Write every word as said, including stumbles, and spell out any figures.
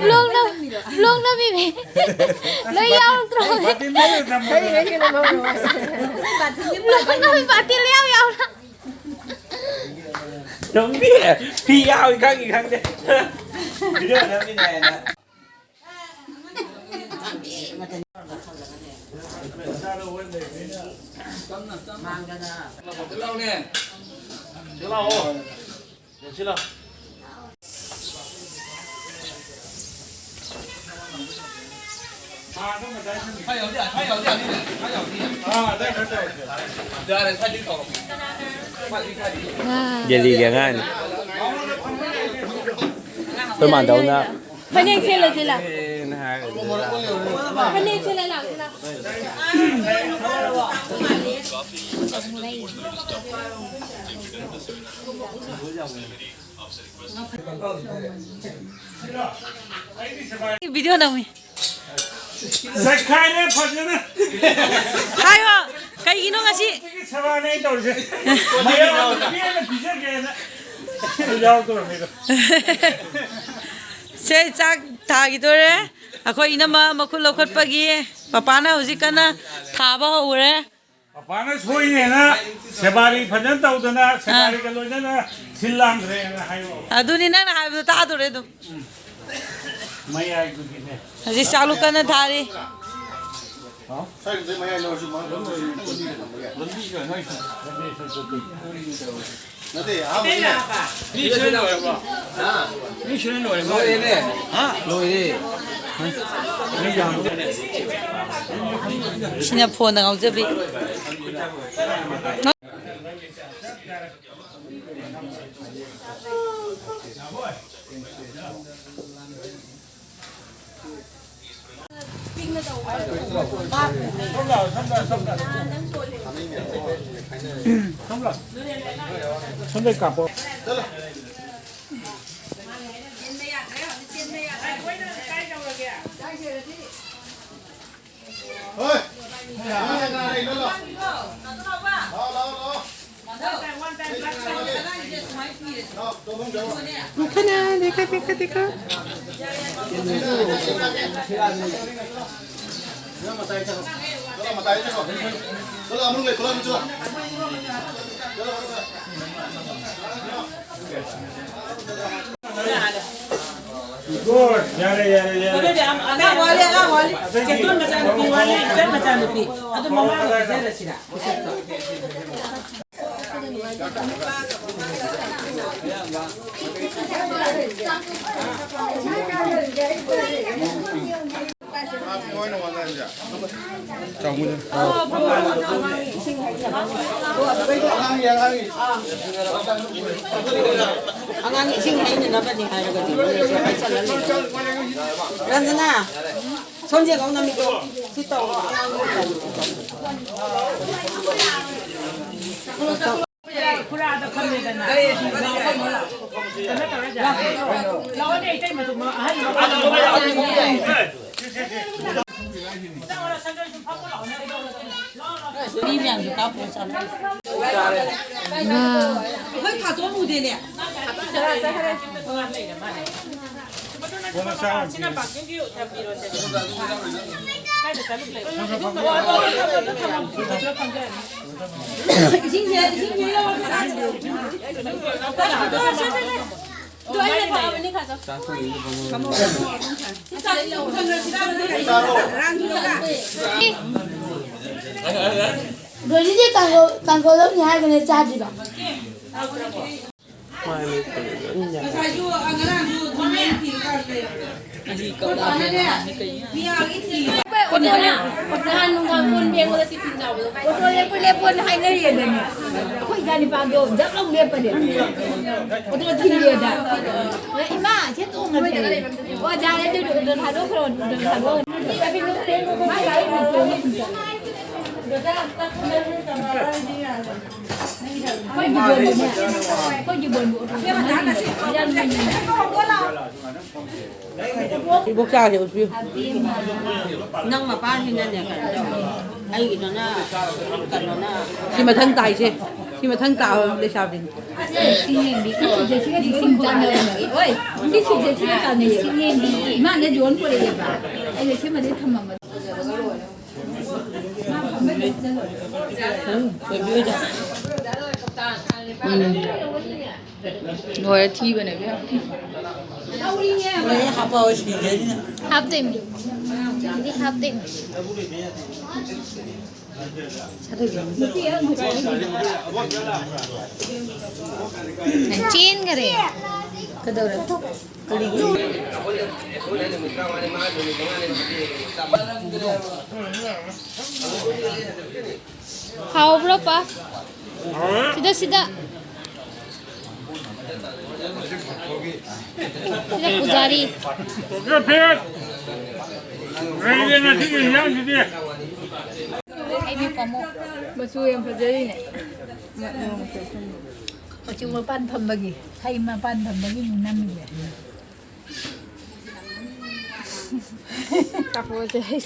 Block ꯅꯝ-, block ꯅꯝꯃꯤꯅꯦ꯫ ꯂꯣꯏ ꯌꯥꯎꯔꯛꯇ꯭ꯔꯣ? ꯕꯥꯇꯤꯟꯗ ꯂꯣꯏ ꯊꯝꯃꯣ꯫ ꯕ꯭ꯂꯣꯛ ꯅꯝꯃꯤ ꯕꯥꯇꯤꯜ ꯌꯥꯎ ꯌꯥꯎꯅ꯫ ꯅꯝꯕꯤ꯫ ꯐꯤ ꯌꯥꯎꯏ ꯈꯪꯉꯤ ꯈꯪꯗꯦ꯫ ꯚꯤꯗꯤꯑꯣ ꯅꯝꯃꯤꯅꯦ ꯍꯥꯏꯅ꯫ ꯂꯥꯎꯅꯦ꯫ ꯂꯥꯎꯑꯣ꯫ ꯌꯦꯡꯁꯤꯜꯂꯣ꯫ ꯗꯦꯜꯂꯤꯒꯤ ꯑꯉꯥꯡꯅꯤ꯫ ꯑꯩꯈꯣꯏ ꯃꯥꯟꯗꯧꯅ꯫ ꯐꯅꯦꯛ ꯁꯦꯠꯂꯁꯤ ꯂꯥꯎ꯫ ꯐꯅꯦꯛ ꯁꯦꯠꯂ ꯂꯥꯎꯁꯤ ꯂꯥꯎ꯫ ꯚꯤꯗꯤꯑꯣ ꯅꯝꯃꯤ꯫ ꯆꯥꯏꯈꯥꯏꯔꯦ ꯐꯖꯅ꯫ ꯍꯥꯏꯌꯣ, ꯀꯩꯒꯤꯅꯣ ꯉꯁꯤ? ꯁꯦꯕꯥꯅꯦ ꯑꯩ ꯇꯧꯔꯤꯁꯦ꯫ ꯃꯌꯥꯝ ꯅꯨꯄꯤ ꯑꯃ ꯄꯤꯖꯒꯦꯅ ꯌꯥꯎꯗꯧꯔꯕꯅꯤꯗ꯫ ꯁꯦ, ꯆꯥꯛ ꯊꯥꯈꯤꯗꯣꯔꯦ꯫ ꯑꯩꯈꯣꯏ ꯏꯅꯝꯃ ꯃꯈꯨꯠ ꯂꯧꯈꯠꯄꯒꯤ ꯄꯄꯥꯅ ꯍꯧꯖꯤꯛ ꯀꯟꯅ ꯊꯥꯕ ꯍꯧꯔꯦ꯫ ꯃꯄꯥꯅ ꯁꯣꯏꯅꯦꯅ ꯁꯦꯕꯥꯔꯤ ꯐꯖꯅ ꯇꯧꯗꯅ, ꯁꯦꯕꯥꯔꯤꯒ ꯂꯣꯏꯅꯅ ꯁꯤꯜ ꯂꯥꯡꯈ꯭ꯔꯦꯅ ꯍꯥꯏꯌꯣ꯫ ꯑꯗꯨꯅꯤ ꯅꯪꯅ ꯍꯥꯏꯕꯗꯣ ꯇꯥꯗꯣꯔꯦ ꯑꯗꯨꯝ꯫ ꯃꯌꯥꯏꯗꯨꯒꯤꯅꯦ꯫ ꯍꯧꯖꯤꯛ ꯆꯥꯛꯂꯨꯛ ꯀꯟꯅ ꯊꯥꯔꯤ꯫ ꯍꯥꯎ? ꯁ꯭ꯋꯥꯏꯗꯩ ꯃꯌꯥꯏ ꯂꯧꯔꯁꯨ ꯃꯥ ꯂꯝꯕꯤꯁꯤꯗ ꯅꯣꯏ ꯂꯝꯕꯤ ꯁꯨꯝ ꯆꯠꯄꯤ꯫ ꯅꯠꯇꯦ, ꯑꯍꯥꯟꯕꯒꯤꯅꯦ꯫ ꯃꯤ ꯁꯤꯅ ꯂꯣꯏꯔꯕꯣ? ꯍꯥ? ꯃꯤ ꯁꯤꯅ ꯂꯣꯏꯔꯕꯣ? ꯂꯣꯏꯔꯦꯅꯦ꯫ ꯍꯥ? ꯂꯣꯏꯔꯦ꯫ ꯁꯤꯅ ꯐꯣꯟꯗ ꯉꯥꯎꯖꯕꯤ꯫ ꯁꯣꯝꯗꯩ ꯀꯥꯞꯄꯣ꯫ ꯍꯣꯏ꯫ ꯃꯈꯥꯅ ꯗꯦꯈꯥ, ꯗꯦꯈꯥ, ꯗꯦꯈꯥ꯫ Good. ꯌꯥꯔꯦ, ꯌꯥꯔꯦ, ꯌꯥꯔꯦ꯫ ꯑꯗꯨꯗꯤ ꯑꯉꯥꯡ ꯋꯥꯠꯂꯤ, ꯑꯉꯥꯡ ꯋꯥꯠꯂꯤ꯫ ꯆꯦꯇꯣꯟ ꯃꯆꯥꯅꯨꯄꯤ ꯋꯥꯠꯂꯤ, ꯏꯆꯟ ꯃꯆꯥꯅꯨꯄꯤ꯫ ꯑꯗꯨ ꯃꯃꯥꯒ ꯄꯤꯖꯔꯁꯤꯔꯥ? ꯑꯉꯥꯡ ꯏꯁꯤꯡ ꯍꯩꯅꯅꯕꯅꯤ ꯍꯥꯏꯔꯒꯗꯤ ꯔꯟꯖꯅꯥ, ꯁꯣꯝꯁꯦ ꯑꯃꯨꯛ ꯅꯃꯤꯠꯇꯣ ꯁꯤ ꯇꯧꯔꯣ꯫ ꯈꯨꯔꯥꯗ ꯐꯝꯃꯦꯗꯅ꯫ ꯀꯩꯅꯣ ꯇꯧꯔ ꯂꯥꯛꯑꯣꯅꯦ, ꯏꯇꯩꯃ, ꯑꯍꯟ꯫ ꯃꯤ ꯃꯌꯥꯝꯁꯨ ꯀꯥꯞꯄꯣ ꯆꯠꯂꯣ꯫ ꯑꯩꯈꯣꯏ ꯈꯥꯖꯣꯝ ꯎꯗꯦꯅꯦ꯫ ꯁꯤꯅ ꯄꯥꯛꯀꯤꯡꯒꯤ ꯊꯝꯕꯤꯔꯣꯁꯦ꯫ ꯀꯥꯏꯗ ꯆꯠꯂꯨ ꯂꯩ? ꯏꯁꯤꯡꯁꯦ, ꯏꯁꯤꯡꯁꯦ ꯌꯧꯔꯒ ꯆꯥꯁꯤ꯫ ꯑꯗꯨ ꯑꯩꯅ ꯊꯛꯑꯕꯅꯤ, ꯈꯥꯖꯣꯝ꯫ ꯔꯣꯖꯤꯁꯦ ꯀꯥꯡꯒꯧ, ꯀꯥꯡꯒꯧ ꯂꯧꯅꯤ ꯍꯥꯏꯔꯒꯅꯦ ꯆꯥꯗ꯭ꯔꯤꯕ꯫ ꯃꯥꯏ ꯃꯤꯠ ꯇꯨꯝꯕ ꯂꯣꯏ ꯌꯥꯏ꯫ ꯉꯁꯥꯏꯁꯨ, ꯉꯔꯥꯡꯁꯨ ꯊꯤꯜꯂꯦ, ꯊꯤꯜꯂꯦ꯫ ꯑꯩꯈꯣꯏ ꯕꯥꯅꯅꯦ, ꯃꯤꯌꯥꯒꯤ ꯊꯤꯜꯂꯦ꯫ ꯅꯍꯥꯟ ꯅꯨꯡꯗꯥꯡ ꯀꯣꯟ ꯐꯦꯡꯕꯗ ꯇꯤꯐꯤꯟ ꯆꯥꯕꯗꯣ꯫ ꯑꯣꯇꯣ ꯂꯦꯞꯄꯨ, ꯂꯦꯞꯄꯨꯅ ꯍꯥꯏꯅꯔꯤꯑꯗꯅꯦ꯫ ꯑꯩꯈꯣꯏ ꯏꯆꯥ ꯅꯤꯄꯥꯗꯣ ꯖꯛ ꯂꯥꯎ ꯂꯦꯞꯄꯅꯦ꯫ ꯑꯣꯇꯣ ꯊꯤꯜꯂꯦꯗ꯫ "ꯏꯃꯥ, ꯁꯤ ꯇꯣꯡꯉꯁꯦ꯫" "ꯑꯣ, ꯌꯥꯔꯦ, ꯑꯗꯨꯗꯤ ꯑꯣꯇꯣ ꯊꯥꯗꯣꯛꯈ꯭ꯔꯣ, ꯑꯣꯇꯣ ꯊꯥꯗꯣꯛꯈ꯭ꯔꯣ꯫" ꯃꯥꯏ ꯒꯥꯔꯤ ꯑꯗꯨꯝ ꯇꯣꯡꯉ ꯑꯗꯨꯝ ꯆꯠꯂꯦ꯫ ꯏꯕꯣꯛ ꯆꯥꯁꯦ ꯎꯠꯄꯤꯌꯨ꯫ ꯅꯪ ꯃꯄꯥꯁꯤꯅꯅꯦ ꯀꯩꯅꯣ ꯇꯧꯋꯦ꯫ ꯑꯩꯒꯤꯗꯨꯅ ꯀꯩꯅꯣꯅ ꯁꯤ ꯃꯊꯪ ꯇꯥꯏꯁꯦ꯫ ꯁꯤ ꯃꯊꯪ ꯇꯥꯕ ꯂꯩꯁꯥꯕꯤꯅꯤ꯫ ꯁꯤ ꯌꯦꯡꯕꯤ꯫ ꯁꯤꯁꯦ ꯁꯤꯒ ꯁꯤꯒ ꯁꯨꯝ ꯆꯥꯟꯅꯕꯅꯦ꯫ ꯍꯣꯏ, ꯁꯤ ꯁꯤꯁꯦ ꯁꯤꯒ ꯆꯥꯟꯅꯩꯌꯦ꯫ ꯁꯤ ꯌꯦꯡꯕꯤ꯫ ꯏꯃꯥꯅ ꯌꯣꯟ ꯄꯨꯔꯛꯑꯦꯕ꯫ ꯑꯩꯅ ꯁꯤꯃꯗꯤ ꯊꯝꯃꯝꯕ꯫ ꯎꯝ, ꯊꯣꯏꯕꯤ ꯍꯣꯏꯗ꯫ ꯎꯝ꯫ ꯂꯣꯏꯔꯦ, ꯊꯤꯕꯅꯦ ꯏꯕꯦꯝꯃ꯫ ꯂꯣꯏꯔꯦ, ꯍꯥꯞꯄꯛꯑꯣ, ꯁꯤꯔꯦ ꯑꯗꯨꯅ꯫ ꯍꯥꯞꯇꯣꯏꯅꯤ꯫ ꯁꯤꯗꯤ ꯍꯥꯞꯇꯣꯏꯅꯤ꯫ ꯆꯦꯟꯈꯔꯦ꯫ ꯀꯩꯗꯧꯔꯦ? ꯀꯔꯤꯒꯤ? ꯍꯥꯎꯕ꯭ꯔꯣ, ꯄꯥ? ꯁꯤꯗ, ꯁꯤꯗ꯫ ꯁꯤꯗ ꯄꯨꯖꯥꯔꯤ꯫ ꯀꯩꯅꯣ ꯐꯦꯠ? ꯀꯩꯅꯣ ꯉꯁꯤꯒꯤ ꯏꯟꯖꯥꯡꯁꯤꯗꯤ? ꯑꯩꯗꯤ ꯄꯥꯝꯃꯣ꯫ ꯃꯆꯨ ꯌꯥꯝ ꯐꯖꯔꯤꯅꯦ꯫ ꯃꯆꯨ ꯃꯄꯥꯟ ꯐꯝꯕꯒꯤ, ꯍꯩ ꯃꯄꯥꯟ ꯐꯝꯕꯒꯤ ꯅꯝꯃꯤꯁꯦ꯫ ꯀꯥꯄꯣꯁꯦ ꯍꯩ